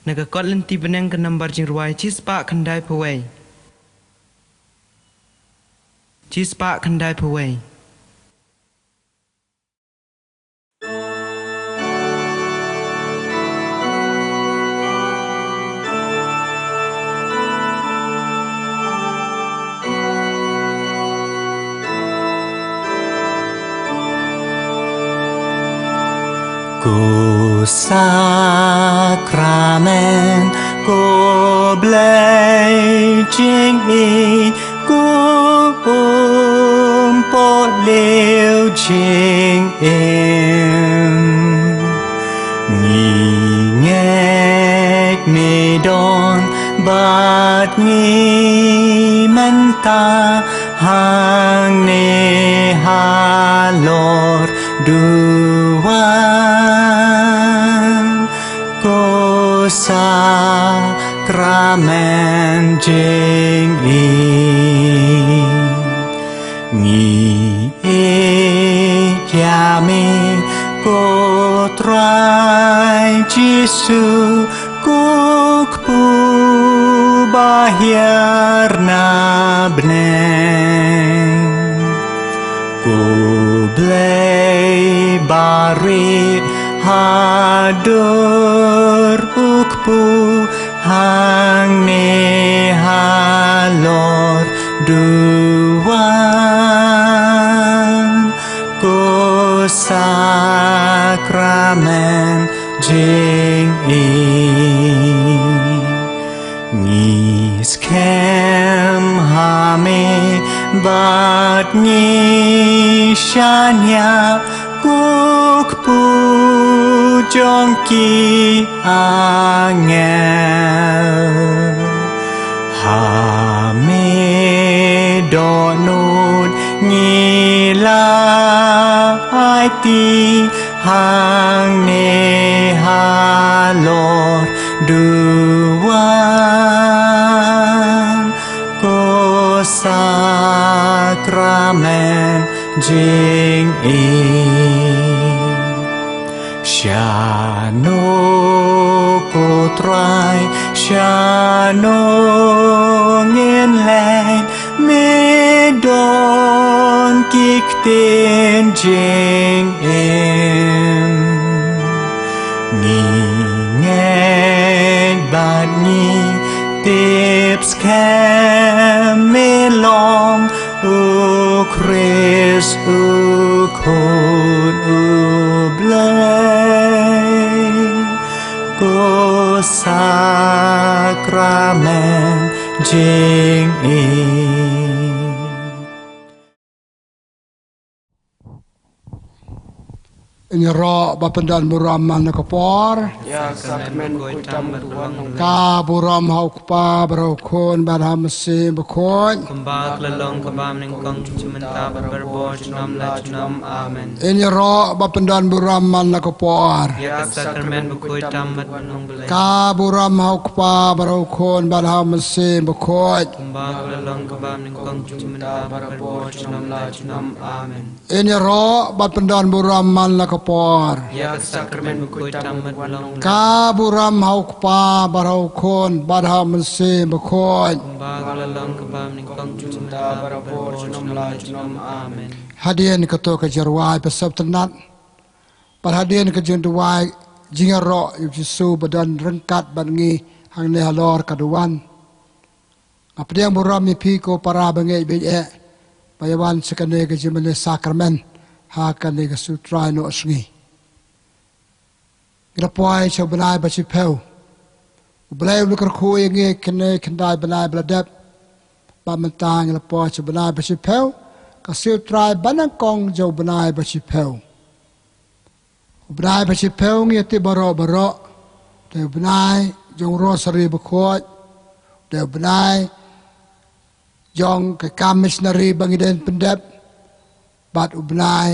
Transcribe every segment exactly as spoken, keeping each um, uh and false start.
Na ka kot lynti bneng ka nambar jingrwai chispah khyndai phew wei. Chispah khyndai phew wei. Ko sakramen, ko Blei jingïeit, ko um pohliew jingim. Ngi ngeit me don bad ngi mynta hangne halor duwan. Ko sakramen jingïeit. Ngi ïeit ïa me ko Trai Jisu, ko kpu ba hiar na bneng. Ko Blei barit hadur u kpu hangne halor duwan. Ko sakramen jingïeit. Ngi skhem ha me bad ngi shaniah ko kpu jong ki angel. Ha me dohnud ngi la aiti hangne halor duwan. Ko sakramen jingïeit. Shano ko Trai, shano ngin leit, me don ki ktien jingim. Ngi ngeit bad ngi tip skhem me long u Khrist, u Khun u Blei. Ko sakramen jingïeit. Ngin ïaroh ba pyndonkam burom man la ka por. Ïa ka sakramen bakhuid tam bad ka duwan. Ka burom ha u Kpa bad ha u Khun bad ha u Mynsiem Bakhuid. Kumba ka la long, kaba mynnyngkong, mynta bad barabor, junom la junom. Amen. Ngin ïaroh ba pyndonkam burom man la ka por. Ïa ka sakramen bakhuid tam bad ka duwan. Ka burom ha u Kpa bad ha u Khun bad ha u Mynsiem Bakhuid. Kumba ka la long, kaba mynnyngkong, mynta bad barabor, junom la junom. Amen. Ngin ïaroh ba pyndonkam burom man la ka por. Ïa ka sakramen bakhuid tam bad ka duwan. Ka burom ha u Kpa bad ha u Khun bad ha u Mynsiem Bakhuid. Kumba ka la long, kaba mynnyngkong, mynta bad barabor, junom la junom. Amen. Hadien kato ka jingrwai, phin sa tynnad. Bad hadien ka jingduwai, jingïaroh ïa u Jisu ba don ryngkat bad ngi hangne halor ka duwan. Nga pdiang burom ïa phi ko para bangeit bangeit ba ïa wan sha kane ka jingmane sakramen ha kane ka Siew Trai noh sngi. Ngi la poi sha u bnai ba shiphew. U Blei u la kyrkhu ïa ngi kine khyndai bnai ba la dep. Bad mynta ngi la poi sha u bnai ba shiphew, ka Siew Trai banyngkong jong u bnai ba shiphew. U bnai ba shiphew ngi ïatip baroh baroh, u dei u bnai jong u Rosary bakhuid, u dei u bnai jong ka kam missionary ba ngi dang pyndep, bad u bnai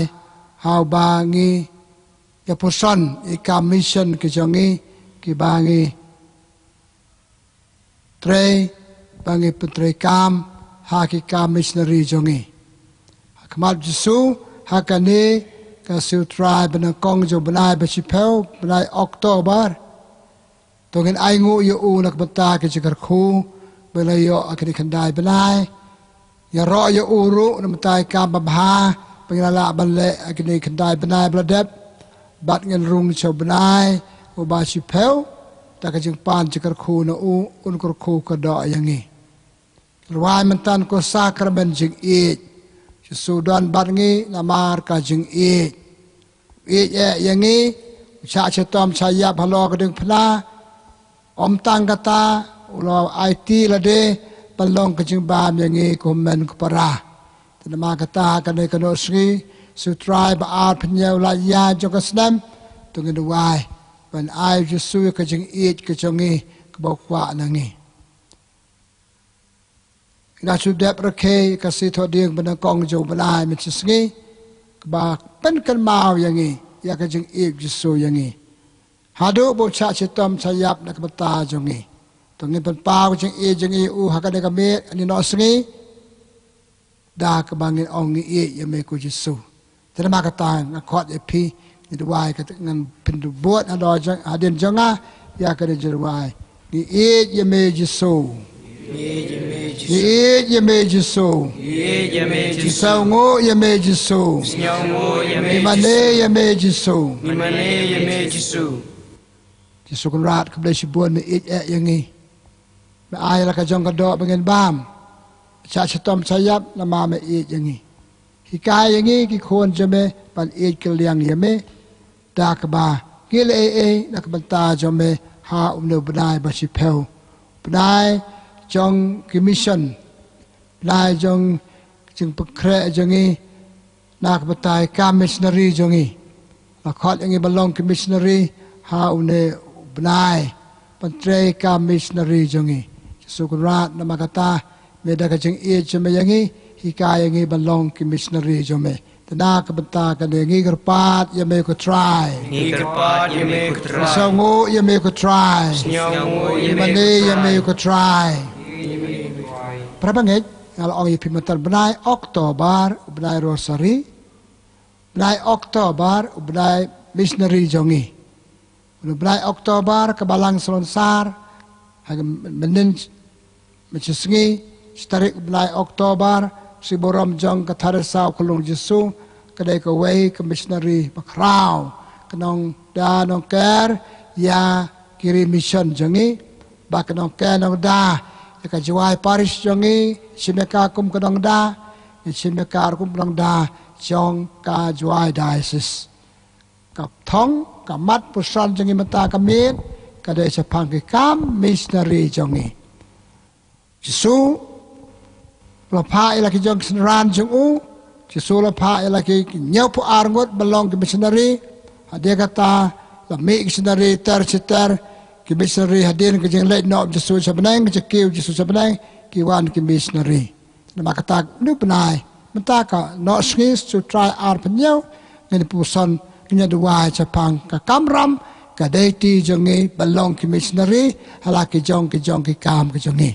ha uba ngi ïa puson ïa ki kam mission ki jong ngi, kiba ngi trei, ba ngi pyntreikam ha ki kam missionary jong ngi. Ha khmat u Jisu, ha kane ka Siew Trai banyngkong jong u bnai ba shiphew, bnai October, To ngin ainguh ïa u na ka bynta ki jingkyrkhu ba la ïoh ha kine ki khyndai bnai. Ïaroh ïa u ruh na ka bynta ki kam babha ba ngi la lah ban leh ha kine ki khyndai bnai ba la dep. Bad ngin rung sha u bnai uba shiphew da ka jingpan jingkyrkhu na u, un kyrkhu kyrdoh ïa ngi. Ruwai mynta ko sakramen jingïeit. Jisu don bad ngi namar ka jingïeit. Ïeit eh ïa ngi, u shah shitom shah ïap halor ka diengphna. Ym tang kata, u la aiti lade ban long ka jingbam ïa ngi ko hynmen ko para. Te namar kata ha kane ka nongsngi, shu trai ba arphew hynñiew lait ïa jong ka snem, to ngin duwai ban ai Jisu ïa ka jingïeit ka jong ngi kaba u kwah na ngi. Ngi la shu dep rakhe ka sngi Thohdieng ba nyngkong jong u bnai mynshisngi, kaba pynkynmaw ïa ngi ïa ka jingïeit Jisu ïa ngi. Haduh ba u shah shitom shah ïap na ka bynta jong ngi. To ngin pynpaw ka jingïeit jong ngi ïa u ha kane ka miet, ha kane ka nongsngi. Da kaba ngin ong ngi ïeit ïa me ko Jisu. Te namar kata nga khot ïa phi, ngi duwai kata ngan pynbud halor jong, hadien jong nga, ïa kane ka jingduwai. Ngi ïeit ïa me Jisu. Ngi ïeit ïa me Jisu. Ngi sngewnguh ïa me Jisu. Ngi mane ïa me Jisu. Jisu Kynrad khublei shibun me ïeit eh ïa ngi. Me ai la ka jong ka doh ba ngin bam. Shah shitom shah ïap namar me ïeit ïa ngi. Hikai ïa ngi ki khun jong me ban ïeit kylliang ïa me. Da kaba ngi leh ei ei na ka bynta jong me ha une u bnai ba shiphew. Bnai jong ki mission. Bnai jong jingpynkhreh jong ngi na ka bynta ka missionary jong ngi. La khot ïa ngi ban long ki missionary ha une u bnai. Ban trei ka missionary jong ngi. Jisu Kynrad namar kata me da ka jingïeit jong me ïa ngi, hikai ïa ngi ban long ki missionary jong me. Te na ka bynta kane ngi kyrpad ïa me ko Trai. Ngi kyrpad ïa me ko Trai. Sngewnguh ïa me ko Trai. Sngewnguh ïa me ko Trai. Mane ïa me ko Trai. Para bangeit, nga la ong ïa phi mynta bnai October, bnai Rosary. Bnai October, bnai missionary jong ngi. Bnai October ka Balang Salonsar ha ka mynnin mynshisngi, shi tarik bnai October, shi burom jong ka Theresa u khyllung Jisu, ka dei kawei ka missionary bakhraw, ka nongda nongker ïa ki ri mission jong ngi, ba ka nongker nongda ïa ka Jowai parish jong ngi, shim ïa ka kum ka nongda, shim ïa ka kum ka nongda jong ka Jowai diocese. Ka thong, ka mat puson jong ngi mynta ka miet, ka dei shaphang ki kam missionary jong ngi. Jisu la phah ïa la ki jong ki synran jong u. Jisu la phah ïa la ki hynñiewphew ar ngut ban long ki missionary. Hadien kata la mih ki synran ter shi ter, ki missionary hadien ka jingleit noh Jisu sha bneng, ka jingkiew Jisu sha bneng, ki wan ki missionary. Namar kata une u bnai mynta ka nongsngi, shu trai arphew hynñiew, ngin puson, ngin duwai shaphang ka kamram ka deiti jong ngi ban long ki missionary ha la ki jong ki jong ki kam ki jong ngi.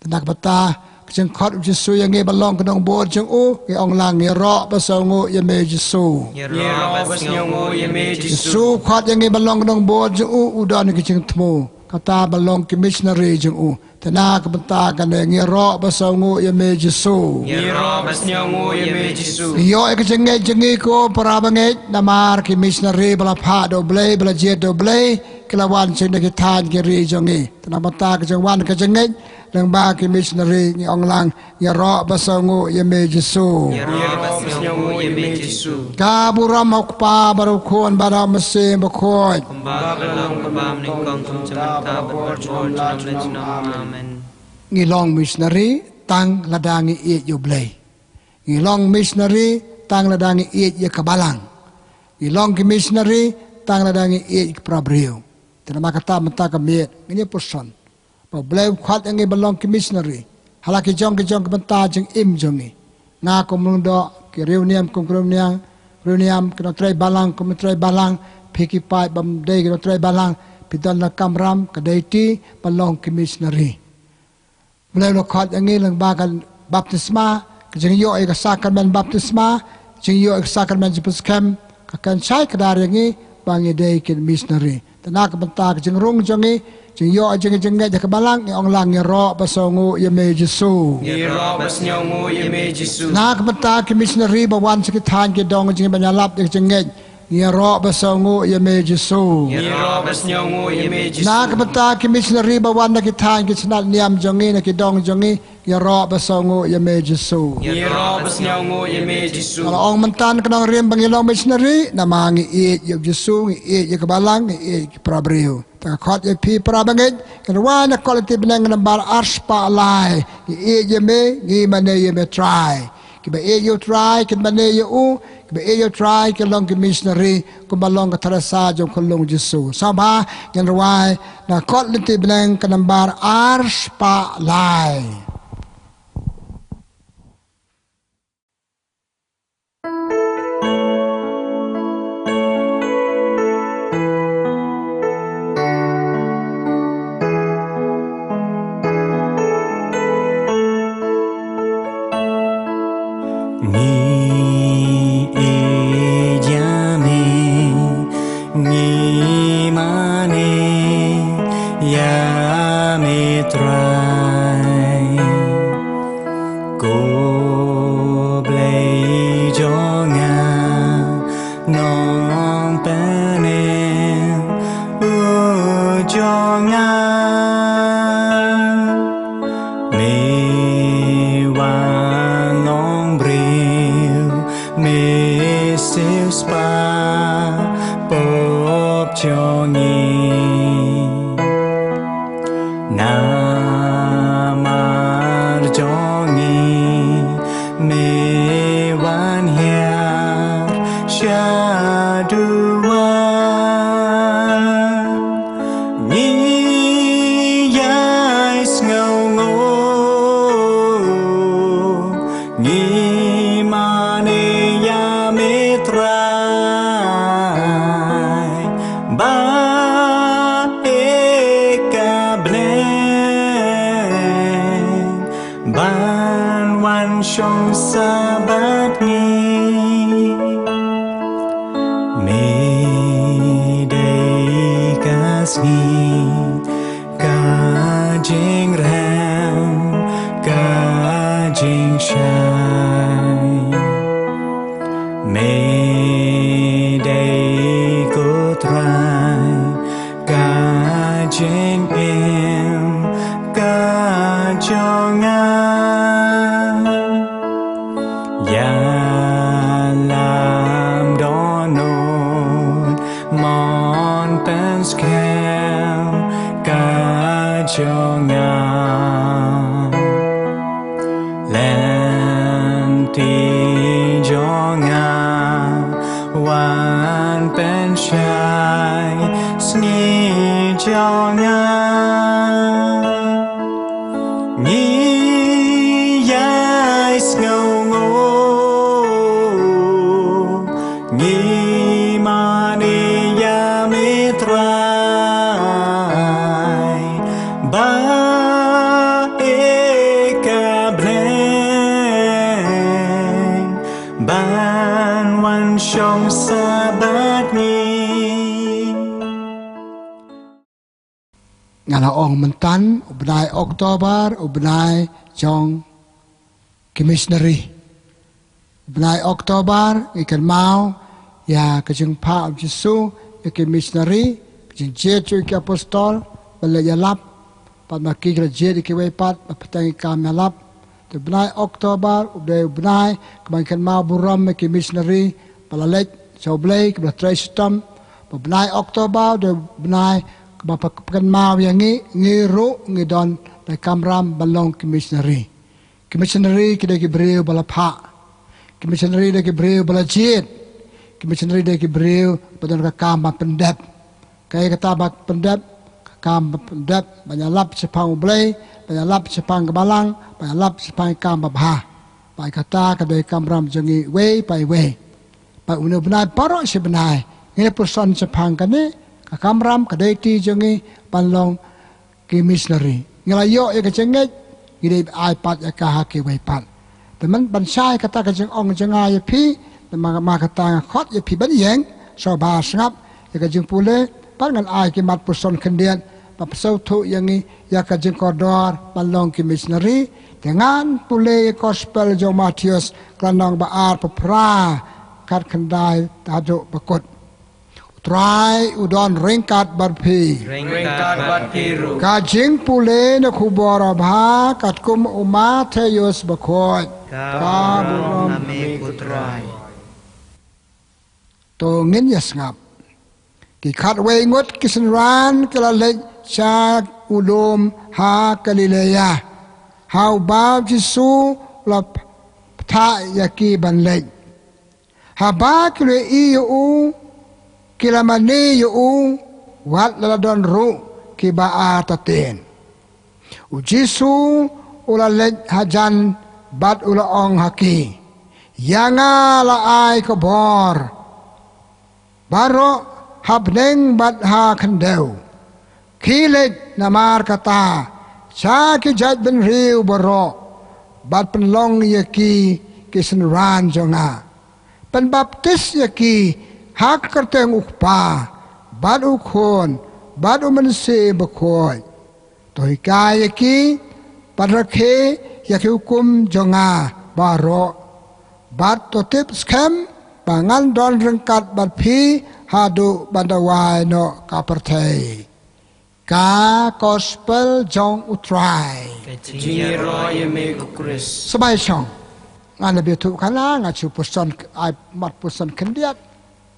Te na ka bynta ka jingkhot u Jisu ïa ngi ban long ki nongbud jong u, ngi ong lang, ngi ïaroh ba sngewnguh ïa me Jisu. Ngi ïaroh ba sngewnguh ïa me Jisu. Jisu khot ïa ngi ban long ki nongbud jong u, u don ki jingthmu kata ban long ki missionary jong u. Te na ka bynta kane ngi ïaroh ba sngewnguh ïa me Jisu. Ngi ïaroh ba sngewnguh ïa me Jisu. Ngi ïoh ïa ka jingngeit jong ngi ko para bangeit namar ki missionary ba la phah da U Blei, ba la jied da U Blei, ki la wan sha ki thaiñ ki ri jong ngi. Te na ka bynta ka jingwan ka jingngeit lyngba ki missionary ngi ong lang, ngi ïaroh ba sngewnguh ïa me Jisu. Ngi ïaroh ba sngewnguh ïa me Jisu. Ka burom ha U Kpa bad ha U Khun bad ha U Mynsiem Bakhuid. Kumba ka la long kaba nyngkong, kumjuh mynta bad junom la junom. Amen. Ngi long missionary tang lada ngi ïeit ïa U Blei. Ngi long missionary tang lada ngi ïeit ïa ka balang. Ngi long ki missionary tang lada ngi ïeit ïa ki para briew. Te namar kata mynta ka miet ngin ïa puson ba U Blei u khot ïa ngi ban long ki missionary ha la ki jong ki jong ki bynta jingim jong ngi. Nga kum u lyngdoh, ki riewniam kum ki riewniam, riewniam, ki nongtrei balang kum ki nongtrei balang, phi ki paid bym dei ki nongtrei balang, phi don la kamram ka deiti ban long ki missionary. U Blei u la khot ïa ngi lyngba ka baptisma, ka jingïoh ïa ka sakramen baptisma, jingïoh ïa ka sakramen jingpynskhem, ka kynshai kdar ïa ngi ba ngi dei ki missionary. Te na ka bynta ka jingrung jong ngi, jingïoh jong ngi jingngeit ha ka balang, ngi ong lang, ngi ïaroh ba sngewnguh ïa me Jisu. Ngi ïaroh ba sngewnguh ïa me Jisu. Na ka bynta ki missionary ba wan sha ki thaiñ ki dong jong ngi ban ïalap ïa ka jingngeit, ngi ïaroh ba sngewnguh ïa me Jisu. Ngi ïaroh ba sngewnguh ïa me Jisu. Na ka bynta ki missionary ba wan na ki thaiñ ki tnat niam jong ngi, na ki dong jong ngi, ngi ïaroh ba sngewnguh ïa me Jisu. Ngi ïaroh ba sngewnguh ïa me Jisu. Nga la ong mynta ka nongrim ba ngi long missionary, namar ngi ïeit ïa u Jisu, ngi ïeit ïa ka balang, ngi ïeit ïa ki para briew. Te nga khot ïa phi para bangeit, ngan rwai na ka kot lynti bneng ka nambar arspah lai. Ngi ïeit ïa me, ngi mane ïa me Trai. Kiba ïeit ïa u Trai kin mane ïa u, kiba ïeit ïa u Trai kin long ki missionary, kumba long ka Theresa jong u Khyllung Jisu. Sngewbha ngin rwai na ka kot lynti bneng ka nambar arspah lai. Ngi ïeit ïa me, ngi mane ïa me Trai. Ko Blei jong nga, Nongpynim u jong nga. Me wan long briew, me siewspah pop jong ngi. Namar jong ngi me wan hiar sha duwar. Ngi ïai sngewnguh, ngi mane ïa me Trai, ba ïa ka bneng ban wan shong sa bad ngi. Me dei ka sngi, ka jingrhem, ka jingshai. Me dei ko Trai, ka jingim ka jong nga. Ïalam dohnud mon pynskhem ka jong nga. Lynti jong nga wan pynshai sngi jong nga. Ngi ïai sngewnguh, ngi mane ïa me Trai, ba ïa ka bneng ban wan shong sa bad ngi. Nga la ong mynta, u bnai October, u bnai jong ki missionary. U bnai October, ngi kynmaw ïa ka jingphah u Jisu ïa ki missionary, ka jingjied jong ki apostol, ba leit ïalap, bad ma ki la jied ïa kiwei pat, ba pynbeit ïa ka kam ïalap. Te u bnai October, u dei u bnai, kaba ngi kynmaw burom ïa ki missionary, ba la leit sha u Blei, kaba la trei shitom. Ba u bnai October, u dei u bnai, kaba pyn-, pynkynmaw ïa ngi, ngi ruh, ngi don, da kamram, ban long ki missionary. Ki missionary, ki dei ki briew ba la phah. Ki missionary, dei ki briew ba la jied. Ki missionary, dei ki briew, ba don ka kam ban pyndep. Kaei kata ba pyndep, ka kam ba pyndep, ban ïalap shaphang u Blei, ban ïalap shaphang ka balang, ban ïalap shaphang ka kam babha. Ba kata ka dei kamram jong ngi iwei pa iwei. Ba une u bnai baroh shi bnai, ngi la pyrshang shaphang kane, ka kamram, ka duty jong ngi, ban long ki missionary. Ngi la ïoh ïa ka jingngeit, ngi dei ai pat ïa ka ha kiwei pat. Te mynban shai kata ka jingong jong nga ïa phi, te ma, ma kata nga khot ïa phi ban ïeng, sngewbha sngap ïa ka jingpule, Pat ngan ai ki mat puson khyndiat ba pynsngewthuh ïa ngi ïa ka jingkordor ban long ki missionary. Te ngan pule ïa ka gospel jong u Mathaios, ka lynnong ba arphew phra, khat khyndai haduh ba kut. U Trai u don ryngkat bad phi. Ryngkat bad phi ruh. Ka jingpule na khubor babha katkum u Mathaios bakhuid. Ka burom ha me ko Trai. To ngin ïa sngap. Ki khatwei ngut ki synran ki la leit sha u lum ha Galilea, ha uba u Jisu u la phah ïa ki ban leit. Haba ki la ïohi ïa u, ki la mane ïa u, wat la don ruh kiba artatien. U Jisu u la leit hajan bad u la ong ha ki, ïa nga la ai ka bor baroh ha bneng bad ha khyndew. Khie leit namar kata sha ki jaitbynriew baroh bad pynlong ïa ki ki synran jong nga. Pynbaptis ïa ki ha ka kyrteng u Kpa bad u Khun bad u Mynsiem Bakhuid. To hikai ïa ki ban rakhe ïa ki hukum jong nga baroh. Bad to tip skhem ba ngan don ryngkat bad phi haduh ban da wai noh ka pyrthei. Ka gospel jong u Trai. Ka jingïaroh ïa me ko Khrist. Sbai shong. Ngan la biatu kana nga chu puson, ai mat puson khyndiat.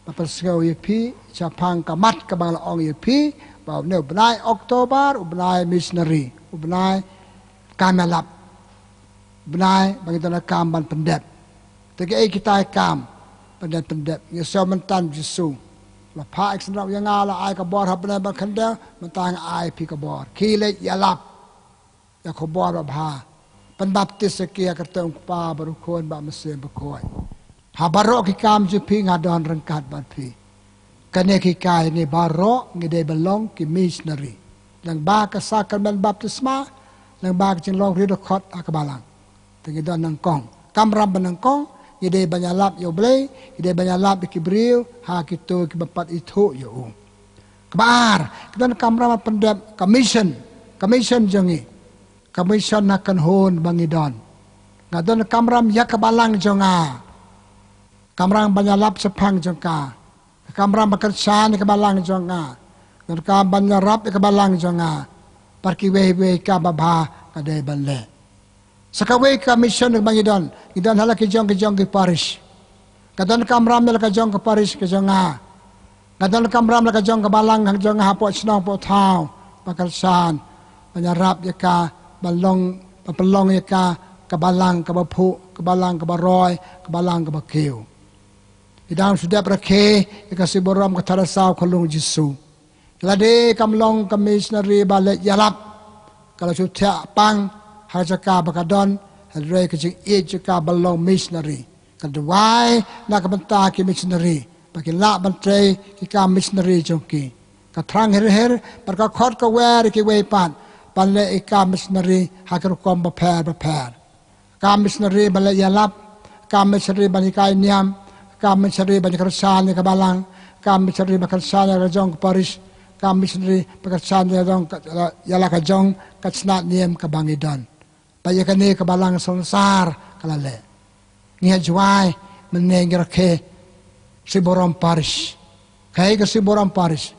Ba pynsngew ïa phi shaphang ka mat kaba nga la ong ïa phi ba une u bnai October u bnai missionary, u bnai kam ïalap, u bnai ba ngi don ka kam ban pyndep. Te kiei kita ki kam ban pyndep? Ngi sngew mynta u Jisu la phah ïa ki synran, ïa nga la ai ka bor ha bneng bad khyndew. Mynta nga ai ïa phi ka bor. Khie leit ïalap ïa ka khubor babha. Pynbaptis ïa ki ha ka kyrteng u Kpa bad u Khun bad u Mynsiem Bakhuid. Ha baroh ki kam jong phi nga don ryngkat bad phi. Kane ka hikai ïa ngi baroh ngi dei ban long ki missionary. Lyngba ka sakramen baptisma, lyngba ka jinglong riewdkhot ha ka balang. Te ngi don nyngkong, kamram ba nyngkong, ngi dei ban ïalap ïa u Blei, ngi dei ban ïalap ïa ki briew ha kito kiba pat ithuh ïa u. Kaba ar, ngi don kamram ban pyndep, ka mission, ka mission jong ngi. Ka mission na ka kynhun ba ngi don. Nga don kamram ïa ka balang jong nga. Kamram ban ïalap shaphang jong ka. Kamram ban kyrshan ïa ka balang jong nga. Nga don kamram ban ïarap ïa ka balang jong nga. Bad kiwei kiwei ki kam babha nga dei ban leh. Sa kawei ka mission ba ngi don, ngi don ha la ki jong ki jong ki parish. Nga don kamram ïa la ka jong ka parish ka jong nga. Nga don kamram la ka jong ka balang ka jong nga hapoh shnong hapoh thaw, ban kyrshan, ban ïarap ïa ka, ban long, ban pynlong ïa ka ka balang kaba phuh, ka balang kaba roi, ka balang kaba kiew. Ngi dang shu dep rakhe ïa ka sibun burom ka thara saw ka lung Jisu. Lada kam long ka missionary ba leit ïalap, ka la shu thiah pang ha ka jaka ba ka don, hynrei ka jingïeit jong ka ban long missionary. Ka duwai na ka bynta ki missionary ba kin lah ban trei ki kam missionary jong ki. Ka thrang her her bad ka khot ka wer ïa kiwei pat ban leh ki kam missionary ha ki rukom bapher bapher. Kam missionary ban leit ïalap, kam missionary ban hikai niam, kam missionary ban kyrshan ïa ka balang, kam missionary ban kyrshan ïa la ka jong ka parish, kam missionary ban kyrshan ïa la ka jong ka, ïa la ka jong ka tnat niam kaba ngi don. Bad ïa kane ka balang Salonsar ka la leh. Ngi ha Jowai mynne ngi rakhe sibun burom parish. Kaei ka sibun burom parish?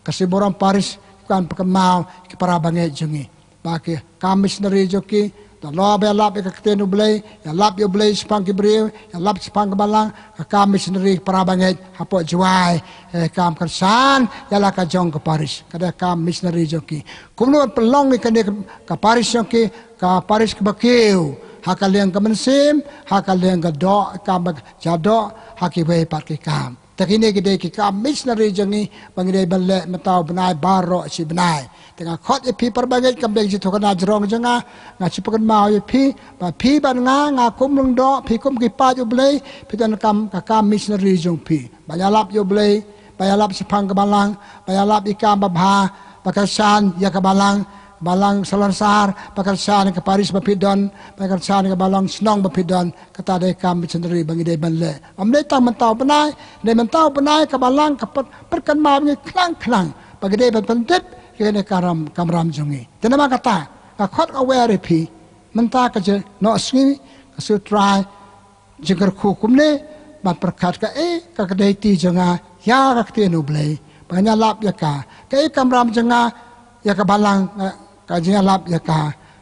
Ka sibun burom parish kan pynkynmaw ki para bangeit jong ngi ba ki kam missionary jong ki, da lor ba ïalap ïa ka ktien U Blei, ïalap ïa U Blei shaphang ki briew, ïalap shaphang ka balang, ka kam missionary ki para bangeit hapoh Jowai, eh, kam kyrshan ïa la ka jong ka parish, ka dei kam missionary jong ki. Kumno pynlong ïa kane ka parish jong ki, ka parish kaba kiew ha ka liang ka mynsiem, ha ka liang ka doh, kam ba ja doh, ha kiwei pat ki kam. Te kine ki dei ki kam missionary jong ngi ba ngi dei ban leh mynta u bnai baroh shi bnai. Te nga khot ïa phi para bangeit, kam dei jingthoh kane jrong jong nga, nga shu pynkynmaw ïa phi ba phi bad nga, nga kum lyngdoh, phi kum ki paid U Blei, phi don kam, ka kam missionary jong phi. Ban ïalap ïa U Blei, ban ïalap shaphang ka balang, ban ïalap ïa ki kam babha, ban kyrshan ïa ka balang, balang Salonsar, ban kyrshan ïa ka parish ba phi don, ban kyrshan ïa ka balang shnong ba phi don. Kata dei kam missionary ba ngi dei ban leh. Ym dei tang mynta u bnai, dei mynta u bnai ka balang ka pyn, pynkynmaw ngi khnang khnang ba ka dei ban pyndep ïa kane ka ram, kamram jong ngi. Te namar kata, nga khot nga wer ïa phi mynta ka jingnoh sngi, ka shu trai jingkyrkhu kumne, ban pyrkhat kaei ka kdeiti jong nga ïa ka ktien U Blei, ba ngan ïalap ïa ka, kaei kamram jong nga ïa ka balang, eh, ka jingïalap ïa ka,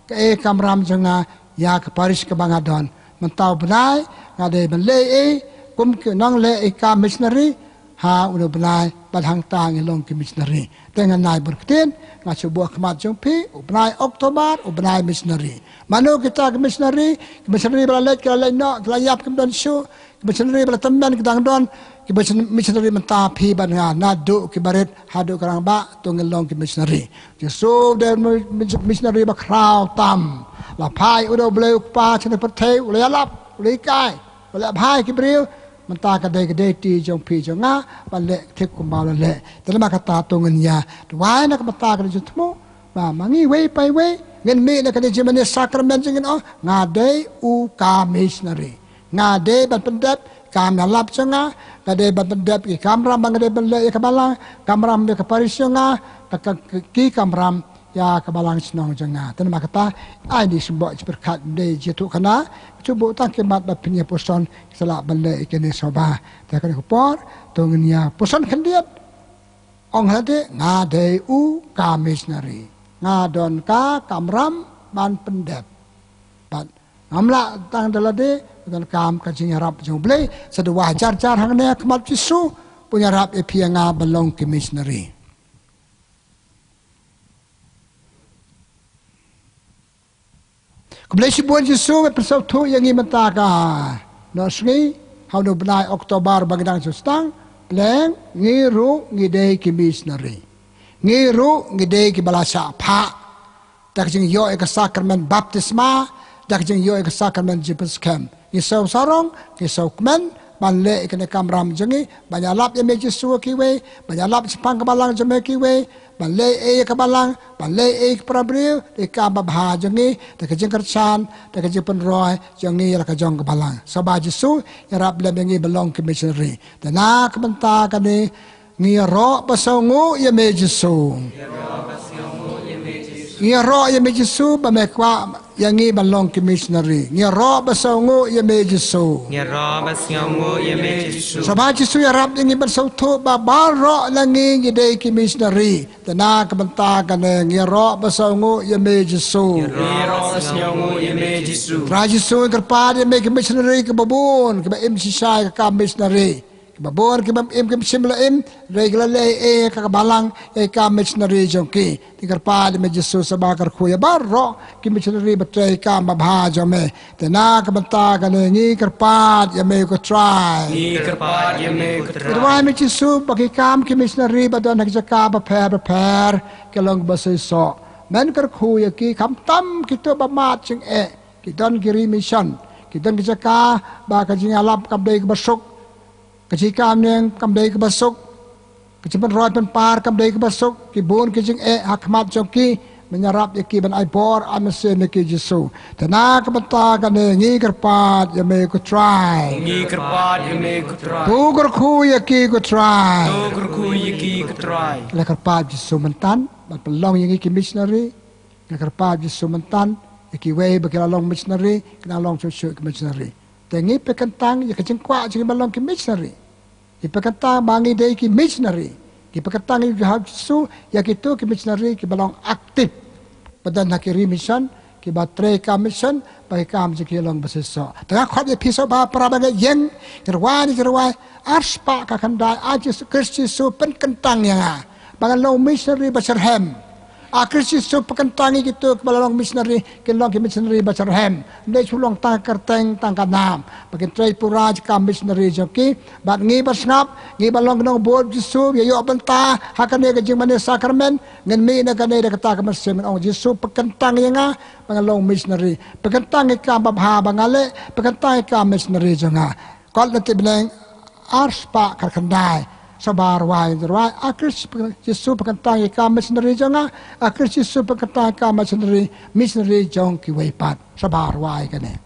kaei kamram jong nga ïa ka parish kaba nga don. Mynta u bnai nga dei ban leh ei ei kum ki nongleh ei kam missionary, ha une u bnai bad hangta ngi long ki missionary. Te ngan ai bor ktien, nga shu buh khmat jong phi, u bnai October u bnai missionary. Mano kita ki missionary? Ki missionary ba la leit, ki la leit noh, ki la ïap, kim don shuh. Ki missionary ba la tymmen ki dang don. Ki mission-, missionary mynta phi bad nga, naduh ki barit haduh ki rangbah, to ngin long ki missionary. Jisu dei mi-, mi-, missionary ba khraw tam. La phai u da U Blei u Kpa sha kane ka pyrthei, u la ïalap, u la hikai, u la ïalap ha ki briew. Mynta ka dei ka duty jong phi jong nga ban leh thik kumba u la leh. Te namar kata to ngin ïa duwai na ka bynta ka jingthmu ba ma ngi iwei pa iwei ngin mih na kane ka jingmane sakramen jong ngi, oh, nga dei u ka missionary. Nga dei ban pyndep kam ïalap jong nga, nga dei ban pyndep ki kamram ba nga dei ban leh ïa ka balang, kamram ïa ka parish jong nga, ka, ka, ka, ki kamram ïa ka balang shnong jong nga. Te namar kata, ai ni symboh jingpyrkhat, ym dei jingïathuhkhana, shu buh tang ki mat ba phin ïa puson, ki sa lah ban leh ïa kine shuwa. Te kane ka por to ngin ïa puson khyndiat. Ong lade, nga dei u ka missionary. Nga don ka kamram ban pyndep. Bad ngam lah tang da lade, donkam ka jingïarap jong U Blei, sa duwai jar jar hangne ha khmat Jisu, pynïarap ïa phi ïa nga ban long ki missionary. Khublei shibun Jisu, ba phin sngewthuh ïa ngi mynta ka noh sngi, ha une u bnai October ba ngi dang shu sdang, leng ngi ruh ngi dei ki missionary. Ngi ruh ngi dei kiba la shah phah da ka jingïoh ïa ka sakramen baptisma, da ka jingïoh ïa ka sakramen jingpynskhem. Ngi sngewsarong, ngi sngewkmen ban leh ïa kane ka kamram jong ngi, ban ïalap ïa me Jisu ïa kiwei, ban ïalap shaphang ka balang jong me ïa kiwei, ban leh ei ei ïa ka balang, ban leh ei ei ïa ki para briew, da ka kam babha jong ngi, da ka jingkyrshan, da ka jingpynroi jong ngi ïa la ka jong ka balang. Sngewbha Jisu ïarap lem ïa ngi ban long ki missionary. Te na ka bynta kane, ngi ïaroh ba sngewnguh ïa me Jisu. Ngi ïaroh ïa me Jisu ba me kwah ïa ngi ban long ki missionary. Ngi ïaroh ba sngewnguh ïa me Jisu. Ngi ïaroh ba sngewnguh ïa me Jisu. Sngewbha Jisu ïarap ïa ngi ban sngewthuh ba baroh na ngi ngi dei ki missionary. Te na ka bynta kane, ngi ïaroh ba sngewnguh ïa me Jisu. Ngi ïaroh ba sngewnguh ïa me Jisu. Trai Jisu, ngi kyrpad ïa me ki missionary kiba bun kiba im shisha ïa ka kam missionary. Kiba bun kiba im kim shym la im, hynrei ki la leh ei ei ïa ka balang, ïa ka missionary jong ki. Te ngi kyrpad ïa me Jisu, sngewbha kyrkhu ïa baroh ki missionary ba trei ïa ka kam babha jong me. Te na ka bynta kane, ngi kyrpad ïa me ko Trai. Ngi kyrpad ïa me ko Trai. Ngi duwai me Jisu ba ki kam ki missionary ba don ha ki jaka bapher bapher ki long ba shisha. Men kyrkhu ïa ki, khamtam kito ba mad jingeh, ki don ki ri mission, ki don ki jaka ba ka jingïalap kam dei kaba suk, ka jingkam neng kam dei kaba suk, ka jingpynroi pynpar kam dei kaba suk, ki bun ki jingeh ha khmat jong ki. Men ïarap ïa ki, ban ai bor, ai mynsiem ïa ki Jisu. Te na ka bynta kane, ngi kyrpad ïa me ko Trai. Ngi kyrpad ïa me ko Trai. To kyrkhu ïa ki ko Trai. To kyrkhu ïa ki ko Trai. Ngi la kyrpad Jisu mynta ban pynlong ïa ngi ki missionary. Ngi la kyrpad Jisu mynta ïa kiwei ba ki la long missionary, ki nang long shuh shuh ki missionary. Te ngi pynkyntang ïa ka jingkwah jong ngi ban long ki missionary. Ngi pynkyntang ba ngi dei ki missionary. Ngi pynkyntang ïa u Jihowa Jisu ïa kito ki missionary kiba long active, ba don ha ki ri mission, kiba trei ka mission ba ki kam jong ki long ba shisha. Te nga khot ïa phi sngewbha para bangeit ïeng, ngi rwai, ngi rwai, ar spah khyndai, A Jisu Khrist Jisu, pynkyntang ïa nga ba ngan long missionary ba shitrhem. A Khrist Jisu, pynkyntang ïa kito kiba la long missionary, kin long ki missionary ba shitrhem. Ym dei shu long tang ka kyrteng, tang ka nam. Ba kin trei pura ïa ka kam missionary jong ki. Bad ngi ba sngap, ngi ba long ki nongbud Jisu, ïa ïoh bynta ha kane ka jingmane sakramen, ngin mih na kane da kata ka mynsiem, ngin ong, Jisu, pynkyntang ïa nga ba ngan long missionary. Pynkyntang ïa ka kam babha ba nga leh, pynkyntang ïa ka kam missionary jong nga. Kot Lynti bneng, ar spah khyndai. Sngewbha rwai, rwai, A Khrist Jisu, pynkyntang ïa ka kam missionary jong nga. A Khrist Jisu, pynkyntang ïa ka kam missionary, missionary jong kiwei pat. Sngewbha rwai kane.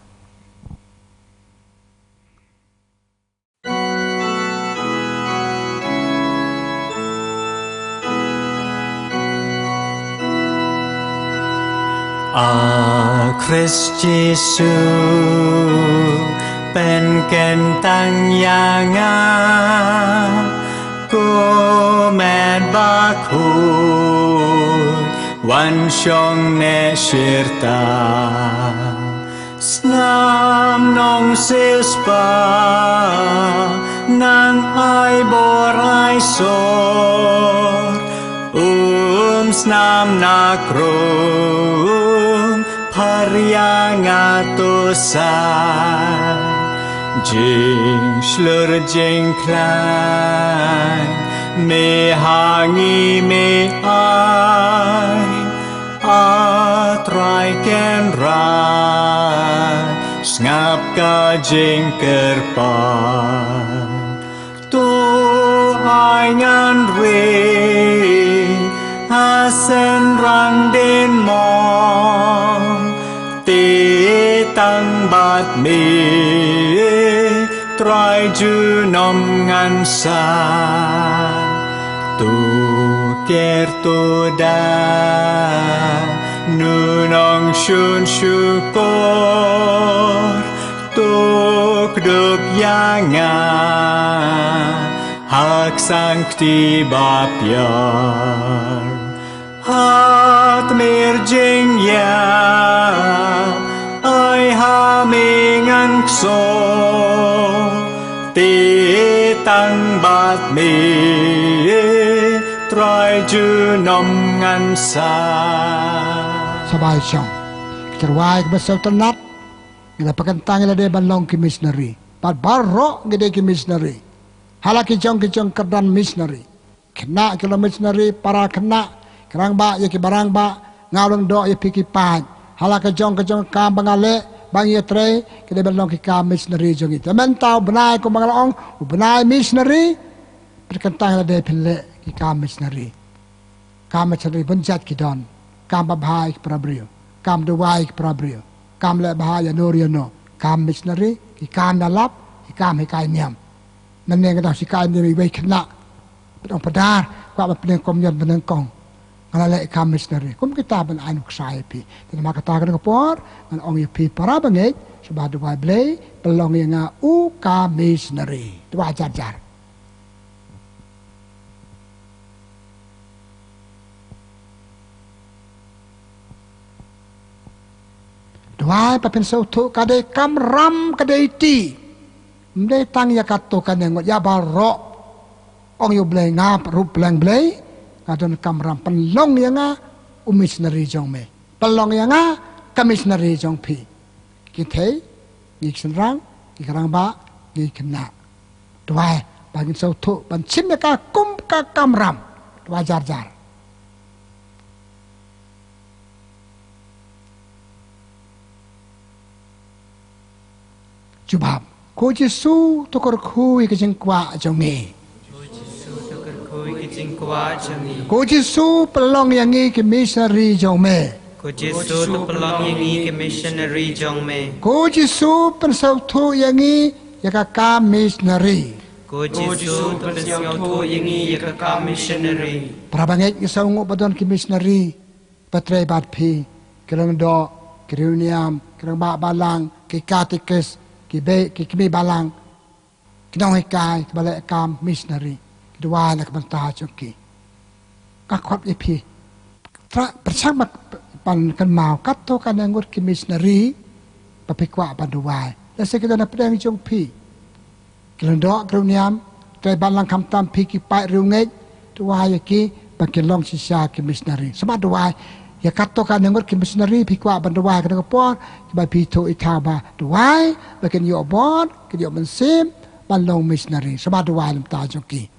Khrist Jisu, pynkyntang ïa nga, ko met bakhuid, wan shong ne shirta. Snam nongsiewspah, nang ai bor ai sor, um snam na krung, pharia nga to sa. Jingshlur jingkhlaiñ, me ha ngi me ai, A Trai Kynrad, sngap ka jingkyrpad. To ai ngan ri ha synrang din mong, te tang bad me, Trai junom ngan sa. To ker to da, nu nongshun shukor, to kdup ïa nga ha ka sang kti ba pher. Ha tmier jingïap, ai ha me ngan kso, te tang bad me, Trai junom ngan sa. Sngewbha ïa shong. Ki tyrwa kiba sngewtynnat, ngi la pynkyntang ïa lade ban long ki missionary. Bad baroh ngi dei ki missionary. Ha la ki jong ki jong kyrdan missionary. Khynnah ki long missionary, para khynnah, ki rangbah ïa kiba rangbah, nga u Lyngdoh ïa phi ki paid. Ha la ka jong ka jong ka kam ba nga leh, ba ngi ïatrei, ki dei ban long ki kam missionary jong ngi. Te mynta u bnai kumba nga la ong, u bnai missionary, pynkyntang ïa lade phin leh ki kam missionary. Kam missionary bun jait ki don, kam babha ïa ki para briew, kam duwai ïa ki para briew, kam leh bha ïano ïano, kam missionary, ki kam ïalap, ki kam hikai niam. Mynne nga dang hikai niam iwei i khynnah, ba dang pdar, kwah ban pynïeng kum ñion ba nyngkong. Nga la leh kam missionary. Kum kita ban ai nuksa ïa phi. Te namar kata kane ka por, ngan ong ïa phi para bangeit, sngewbha duwai Blei, pynlong ïa nga u kam missionary. Duwai jar jar. Duwai ba phin sngewthuh ka dei kamram ka dei ti. Ym dei tang ïa kato kane ngut ïa baroh. Ong ïa u Blei nga ruh pleng Blei. Nga don kamram pynlong ïa nga u missionary jong me. Pynlong ïa nga ka missionary jong phi. Ki thei, ngi ki shynrang, ngi ki rangbah, ngi ki khynnah. Duwai, ba ngin sngewthuh, ban shim ïa ka kum ka kamram. Duwai jar jar. Jubab. Ko Jisu to kyrkhu ïa ka jingkwah jong ngi. Ko Jisu to kyrkhu ïa ka jingkwah jong ngi. Ko Jisu pynlong ïa ngi ki missionary jong me. Ko Jisu to pynlong ïa ngi ki missionary jong me. Ko Jisu pynsngewthuh ïa ngi ïa ka kam missionary. Ko Jisu pynsngewthuh ïa ngi ïa ka kam missionary. Para bangeit ngi sngewnguh ba don ki missionary. Ba trei bad phi, ki lyngdoh, ki riewniam, ki rangbah balang, ki katikis, ki beh, ki kmie balang, ki nonghikai, kiba leh kam missionary, ki duwai na ka bynta jong ki. Nga khot ïa phi. Tra, pyrshang ban, ban kynmaw, katto katne ngut ki missionary, ba phi kwah ban duwai. Lehse ki don na pdeng jong phi. Ki lyngdoh, ki riewniam, trei balang khamtam phi ki paid riewngeit, duwai ïa ki, ba kin long shisha ki missionary. Sngewbha duwai, ïa katto katne ngut ki missionary, phi kwah ban duwai kane ka por, kiba phi ithuh ithaw ba duwai, ba kin ïoh bor, kin ïoh mynsiem, ban long missionary. Sngewbha duwai na ka bynta jong ki.